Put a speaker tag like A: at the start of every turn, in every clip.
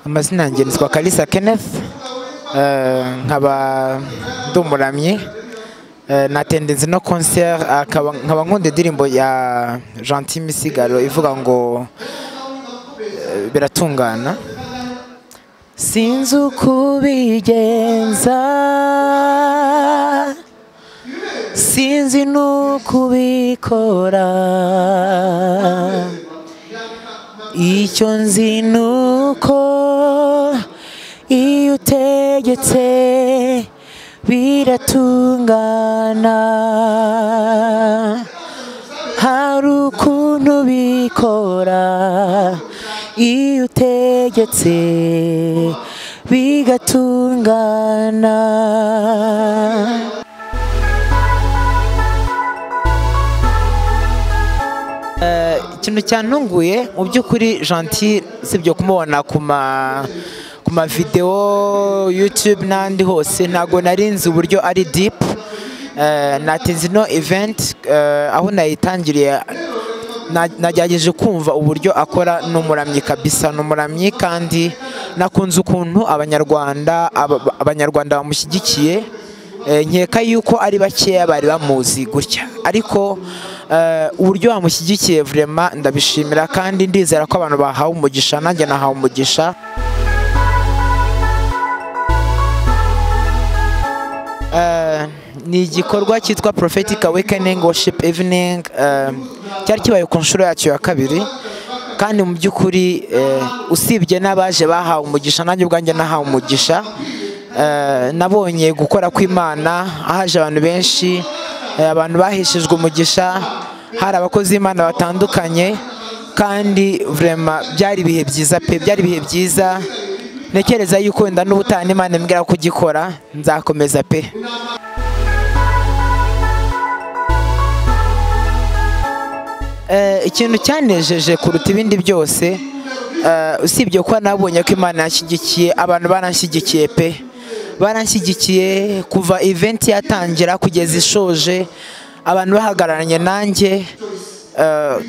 A: Amazina yanjye nitwa Kalisa Kenneth, nkaba ndi umuramyi, natendenze no concert, nkaba nkunda indirimbo ya Gentil Misigaro ivuga ngo biratungana. Sinzi uko ubigenza, sinzi n'uko ubikora, icyo nzi nuko iyo utegetse biratungana, hari ukuntu bikora iyo utegetse bigatungana. Ikintu cyantunguye mu by'ukuri Gentil sibyo kumubona ku ma video YouTube n'andi hose, ntago narinzi uburyo ari deep. Natinze no event, aho nayitangiriye nagerageje kumva uburyo akora, n'umuramyi kabisa, n'umuramyi, kandi nakunze ukuntu abanyarwanda bamushyigikiye. Nkeka yuko ari bakeya bari bamuzi gutya, ariko uburyo bamushyigikiye vraiment ndabishimira, kandi ndizera ko abantu bahawe umugisha, nanjye nahawe umugisha. Ni igikorwa cyitwa Prophetic Awakening Worship Evening, cyari kibaye ku nshuro yacyo ya kabiri, kandi mu by'ukuri usibye n'abaje bahawe umugisha, nanjye ubwanjye nahawe umugisha. Nabonye gukora kw'Imana, haje abantu benshi, abantu baheshejwe umugisha, hari abakozi b'Imana batandukanye, kandi vraiment byari ibihe byiza pe, byari ibihe byiza. Ntekereza yuko wenda n'ubutaha Imana imbwira kugikora nzakomeza pe. Ikintu cyanejeje kuruta ibindi byose, usibye ko nabonye ko Imana yanshyigikiye, abantu baranshyigikiye pe, baranshyigikiye kuva event yatangira kugeza ishoje, abantu bahagararanye nanjye,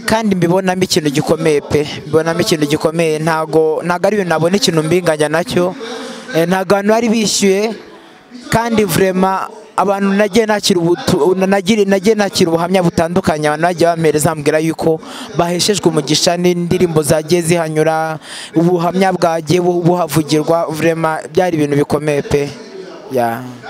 A: kandi mbibonamo ikintu gikomeye pe, mbibonamo ikintu gikomeye. Ntago ari ibintu nabona ikintu mbinganya nacyo, ntago abantu bari bishyuye, kandi vraiment abantu nagiye nakira ubuhamya butandukanye, abantu bagiye bampereza bambwira yuko baheshejwe umugisha n'indirimbo zagiye zihanyura, ubuhamya bwagiye buhavugirwa, vraiment byari ibintu bikomeye pe.